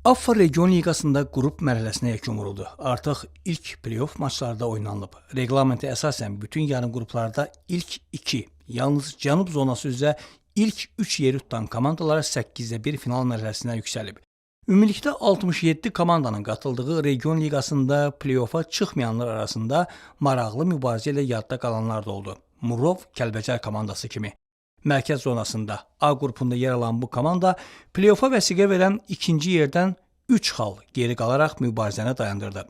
AFFA Region Liqasında qrup mərhələsinə yekun vuruldu. Artıq ilk play-off maçları da oynanılıb. Reqlamentə əsasən bütün yarım qruplarda ilk 2, yalnız Cənub zonası üzrə ilk 3 yeri tutan komandalar 8-də 1 final mərhələsinə yüksəlib. Ümumilikdə 67 komandanın qatıldığı Region Liqasında play-offa çıxmayanlar arasında maraqlı mübarizə ilə yadda qalanlar da oldu. Murov Kəlbəcər komandası kimi. Mərkəz zonasında A qrupunda yer alan bu komanda play-offa vəsiqə verən ikinci yerdən 3 xal geri qalaraq mübarizəni dayandırdı.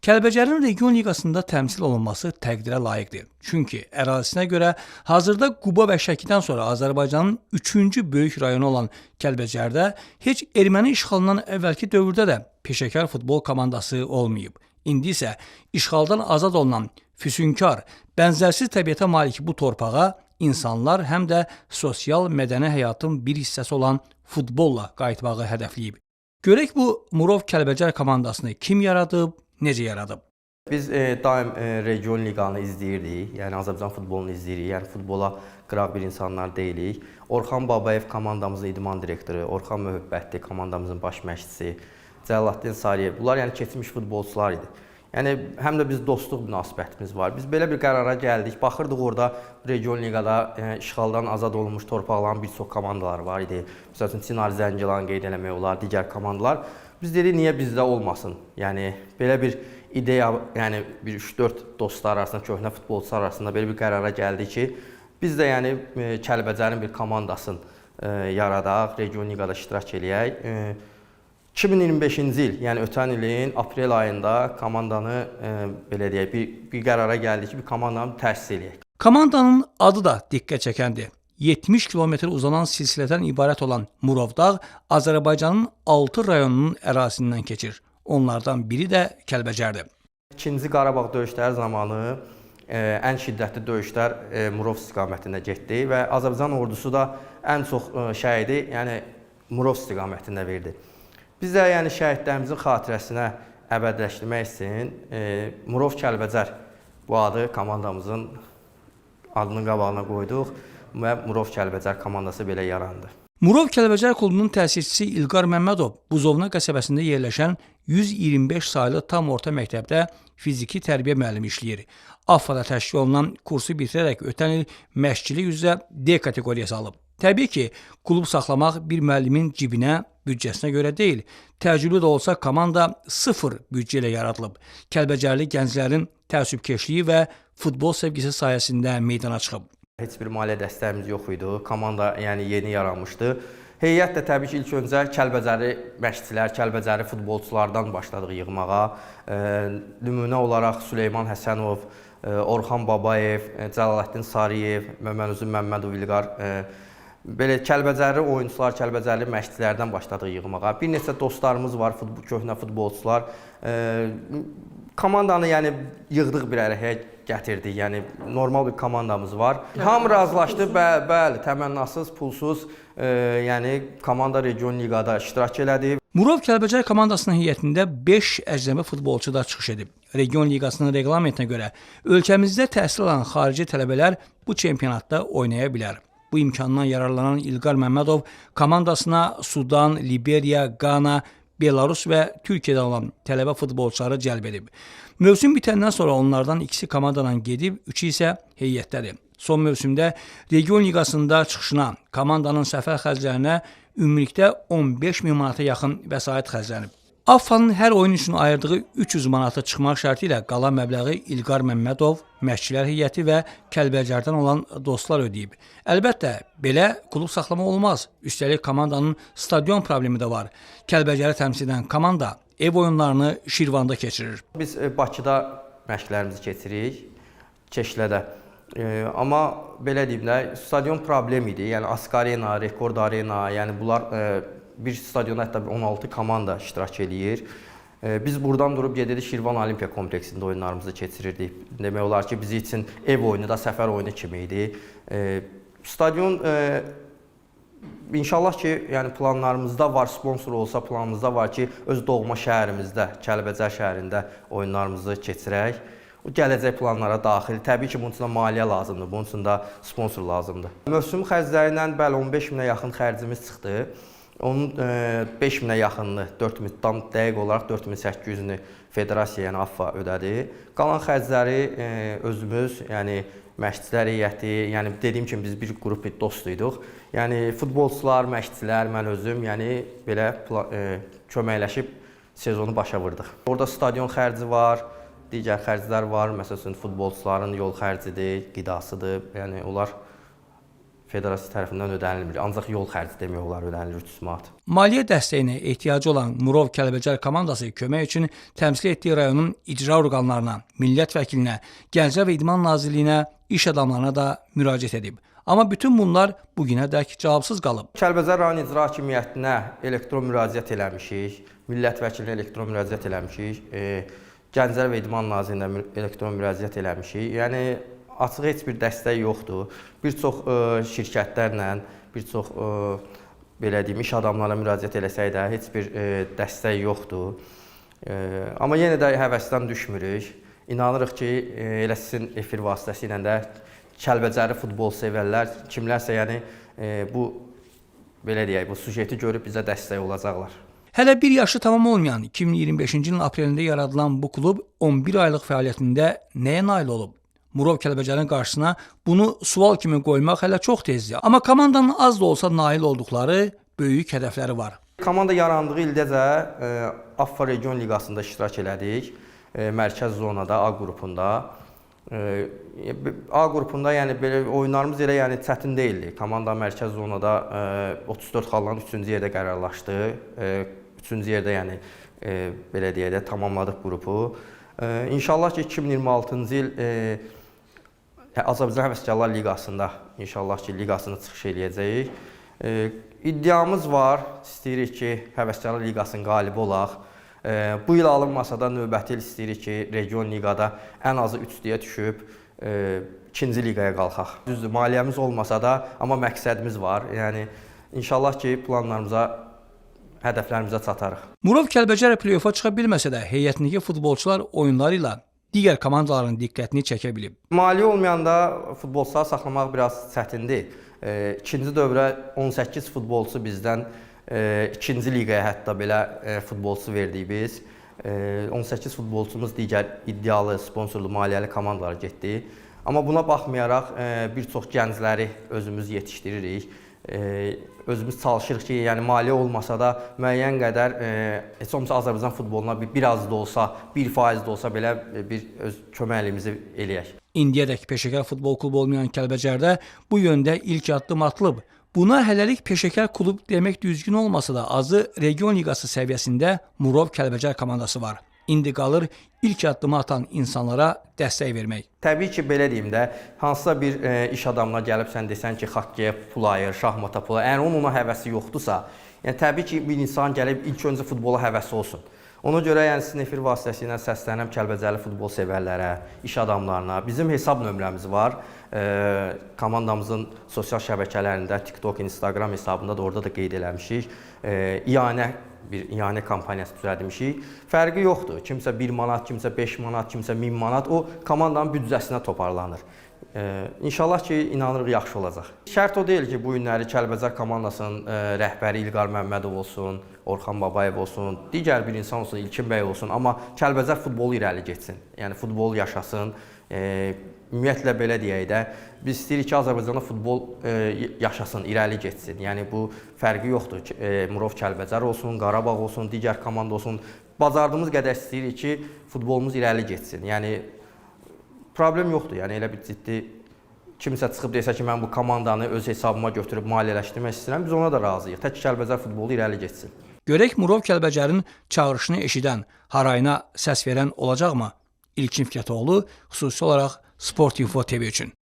Kəlbəcərin Region Liqasında təmsil olunması təqdirə layiqdir. Çünki ərazisinə görə hazırda Quba və Şəkidən sonra Azərbaycanın 3-cü böyük rayonu olan Kəlbəcərdə heç erməni işğalından əvvəlki dövrdə də peşəkar futbol komandası olmayıb. İndi isə işğaldan azad olunan füsunkar, bənzərsiz təbiətə malik bu torpağa insanlar həm də sosial mədəni həyatın bir hissəsi olan futbolla qayıtmağı hədəfləyib. Görək bu Murov Kəlbəcər komandasını kim yaradıb, necə yaradıb? Biz daim Region Liqanı izləyirdik. Yəni Azərbaycan futbolunu izləyirik. Yəni futbola qıraq bir insanlar deyilik. Orxan Babayev komandamızın idman direktoru, Orxan Möhəbbətli komandamızın baş məşqçisi, Cəlaləddin Sariyev. Bunlar yəni keçmiş futbolçular idi. Yəni həm də biz dostluq münasibətimiz var. Biz belə bir qərara gəldik. Baxırdıq, orada Region Liqada işğaldan azad olunmuş torpaqların bir çox komandaları var idi. Məsəl üçün Çinar Zəngilan qeyd eləmək olar, digər komandalar. Biz dedik, niyə bizdə olmasın? Yəni belə bir ideya, yəni bir 3-4 dostlar arasında, köhnə futbolçular arasında belə bir qərara gəldik ki, biz də yəni Kəlbəcərin bir komandasını yaradaq, Region Liqada iştirak eləyək. 2025-ci il, yəni ötən ilin aprel ayında komandanı belə deyək, bir qərara gəldik ki, bir komandanı təsis eləyək. Komandanın adı da diqqət çəkəndir. 70 kilometr uzanan silsilədən ibarət olan Murovdağ Azərbaycanın 6 rayonunun ərazisindən keçir. Onlardan biri də Kəlbəcərdir. İkinci Qarabağ döyüşləri zamanı ən şiddətli döyüşlər Murov istiqamətində getdi və Azərbaycan ordusu da ən çox şəhidi, yəni Murov istiqamətində verdi. Biz də yəni şəhidlərimizin xatirəsinə əbədiləşdirmək üçün Murov Kəlbəcər bu adı komandamızın adının qabağına qoyduq və Murov Kəlbəcər komandası belə yarandı. Murov Kəlbəcər klubunun təsisçisi İlqar Məmmədov Buzovna qəsəbəsində yerləşən 125 saylı tam orta məktəbdə fiziki tərbiyə müəllimi işləyir. AFFA-da təşkil olunan kursu bitirərək ötən il məşqçilik üzrə D kateqoriyası alıb. Təbii ki, klub saxlamaq bir müəllimin cibinə, büdcəsinə görə deyil. Təcrübəli də olsa komanda sıfır büdcə ilə yaradılıb. Kəlbəcərli gənclərin təəssübkeşliyi və futbol sevgisi sayəsində meydana çıxıb. Heç bir maliyyə dəstəyimiz yox idi. Komanda yəni yeni yaranmışdı. Heyət də təbii ki, ilk öncə Kəlbəcərli məşqçilər, Kəlbəcərli futbolçulardan başladıq yığmağa. Nümunə olaraq Süleyman Həsənov, Orxan Babayev, Cəlaləddin Sariyev və mən özüm Məmmədov İlqar, belə Kəlbəcərli oyunçular, Kəlbəcərli məşqçilərdən başladıq yığmağa. Bir neçə dostlarımız var, köhnə futbolçular. Komandanı yəni yığdıq, bir araya gətirdik. Yəni normal bir komandamız var. Hamı razılaşdı. Bəli, təmənnasız, pulsuz, yəni komanda Region Liqada iştirak elədi. Murov Kəlbəcər komandasının heyətində 5 əcnəbi futbolçu da çıxış edib. Region Liqasının reqlamentinə görə ölkəmizdə təhsil alan xarici tələbələr bu çempionatda oynaya bilər. Bu imkandan yararlanan İlqar Məmmədov komandasına Sudan, Liberiya, Qana, Belarus və Türkiyədən olan tələbə futbolçuları cəlb edib. Mövsüm bitəndən sonra onlardan ikisi komandadan gedib, üçü isə heyətdədir. Son mövsümdə Region Liqasında çıxışına, komandanın səfər xərclərinə ümumilikdə 15 min manata yaxın vəsait xərclənib. AFFA-nın hər oyun üçün ayırdığı 300 manatı çıxmaq şərti ilə qalan məbləği İlqar Məmmədov, məşqçilər heyəti və Kəlbəcərdən olan dostlar ödəyib. Əlbəttə, belə klub saxlamaq olmaz. Üstəlik komandanın stadion problemi də var. Kəlbəcəri təmsil edən komanda ev oyunlarını Şirvanda keçirir. Biz Bakıda məşqlərimizi keçiririk, Keşlədə. Amma belə deyim də, stadion problem idi. Yəni Ask Arena, Rekord Arena, yəni bunlar bir stadionda hətta 16 komanda iştirak eləyir. Biz buradan durub gedirdik, Şirvan Olimpiya kompleksində oyunlarımızı keçirirdik. Demək olar ki, bizi üçün ev oyunu da səfər oyunu kimi idi. Stadion İnşallah ki, yəni planlarımızda var, sponsor olsa planımızda var ki, öz doğma şəhərimizdə, Kəlbəcər şəhərində oyunlarımızı keçirək. O gələcək planlara daxil. Təbii ki, bunun üçün də maliyyə lazımdır, bunun üçün də sponsor lazımdır. Mövsüm xərcləri ilə bəli 15 minə yaxın xərcimiz çıxdı. Onun 5000-ə yaxınını, 4000 tam dəqiq olaraq 4800-ünü federasiya, yəni AFFA ödədi. Qalan xərcləri özümüz, yəni məşqçilər heyəti, yəni dediyim kimi biz bir qrup bir dost iduq. Yəni futbolçular, məşqçilər, mən özüm, yəni belə köməkləşib sezonu başa vurdıq. Orada stadion xərci var, digər xərclər var. Məsəl üçün futbolçuların yol xərcidir, qidasıdır. Yəni onlar federasiya tərəfindən ödənilmir. Ancaq yol xərci demək olar ödənilir 300 manat. Maliyyə dəstəyinə ehtiyacı olan Murov Kəlbəcər komandası kömək üçün təmsil etdiyi rayonun icra orqanlarına, millət vəkilinə, Gənclər və İdman Nazirliyinə, iş adamlarına da müraciət edib. Amma bütün bunlar bu günədək cavabsız qalıb. Kəlbəcər rayon icra hakimiyyətinə elektron müraciət eləmişik, millət vəkilinə elektron müraciət eləmişik, Gənclər və İdman Nazirliyinə elektron müraciət eləmişik. Yəni açıq heç bir dəstək yoxdur. Bir çox şirkətlərlə, bir çox belə deyim, iş adamlarına müraciət eləsək də heç bir dəstək yoxdur. Amma yenə də həvəsdən düşmürük. İnanırıq ki, elə sizin efir vasitəsilə də Kəlbəcərli futbol sevərlər, kimlərsə yəni bu belə deyək, bu sujeti görüb bizə dəstək olacaqlar. Hələ bir yaşı tamam olmayan 2025-ci ilin aprelində yaradılan bu klub 11 aylıq fəaliyyətində nəyə nail olub? Murov Kəlbəcərin qarşısına bunu sual kimi qoymaq hələ çox tezdir. Amma komandanın az da olsa nail olduqları böyük hədəfləri var. Komanda yarandığı ildəcə AFFA Region Liqasında iştirak elədik. Mərkəz zonada A qrupunda. A qrupunda yəni belə oyunlarımız elə yəni çətin deyildi. Komanda mərkəz zonada 34 xalla 3-cü yerdə qərarlaşdı. 3-cü yerdə yəni belə deyək də tamamladıq qrupu. İnşallah ki 2026-cı il Azərbaycan Həvəskarlar Liqasında inşallah ki liqasında çıxış eləyəcəyik. İddiamız var. İstəyirik ki, Həvəskarlar Liqasının qalibi olaq. Bu il alınmasa da növbəti il istəyirik ki, region liqada ən azı 3-lüyə düşüb ikinci liqaya qalxaq. Düzdür, maliyyəmiz olmasa da, amma məqsədimiz var. Yəni inşallah ki, planlarımıza, hədəflərimizə çatarıq. Murov Kəlbəcər play-offa çıxa bilməsə də heyətindəki futbolçular oyunları ilə digər komandaların diqqətini çəkə bilib. Maliyyə olmayanda futbolçuları saxlamaq biraz çətindir. İkinci dövrə 18 futbolçu bizdən ikinci liqaya hətta belə futbolçu verdik biz. 18 futbolçumuz digər iddialı, sponsorlu, maliyyəli komandalara getdi. Amma buna baxmayaraq bir çox gəncləri özümüz yetişdiririk. Özümüz çalışırıq ki, yəni maliyyə olmasa da müəyyən qədər heç olmasa Azərbaycan futboluna biraz da olsa, 1% də olsa belə bir öz köməkliyimizi eləyək. İndiyədək peşəkar futbol klubu olmayan Kəlbəcərdə bu yöndə ilk addım atılıb. Buna hələlik peşəkar klub demək düzgün olmasa da azı region liqası səviyyəsində Murov Kəlbəcər komandası var. İndi qalır ilk addımı atan insanlara dəstək vermək. Təbii ki, belə deyim də, hansısa bir iş adamına gəlib sən desən ki, xokkeyə pul ayır, şahmata pul ayır, əgər onun ona həvəsi yoxdursa, yəni təbii ki, bir insan gəlib ilk öncə futbola həvəsi olsun. Ona görə yəni sizin efir vasitəsilə səslənirəm Kəlbəcərli futbol sevərlərə, iş adamlarına. Bizim hesab nömrəmiz var. Komandamızın sosial şəbəkələrində, TikTok, Instagram hesabında da orada da qeyd eləmişik. İanə bir ianə kampaniyası düzəltmişik. Fərqi yoxdur. Kimsə 1 manat, kimsə 5 manat, kimsə 1000 manat o komandanın büdcəsinə toparlanır. İnşallah ki, inanırıq yaxşı olacaq. Şərt o deyil ki, bu günləri Kəlbəcər komandasının rəhbəri İlqar Məmmədov olsun, Orxan Babayev olsun, digər bir insan olsun, İlkin bəy olsun, amma Kəlbəcər futbolu irəli getsin. Yəni futbol yaşasın. Ümumiyyətlə belə deyək də, biz istəyirik ki, Azərbaycanda futbol yaşasın, irəli getsin. Yəni bu fərqi yoxdur ki, Murov Kəlbəcər olsun, Qarabağ olsun, digər komanda olsun. Bacardığımız qədər istəyirik ki, futbolumuz irəli getsin. Yəni problem yoxdur. Yəni elə bir ciddi kimsə çıxıb desə ki, mən bu komandanı öz hesabıma götürüb maliyyələşdirmək istəyirəm, biz ona da razıyıq. Tək Kəlbəcər futbolu irəli getsin. Görək Murov Kəlbəcərin çağırışını eşidən, harayına səs verən olacaqmı? İlkin Fikrətoğlu xüsusi olaraq Sport Info TV üçün.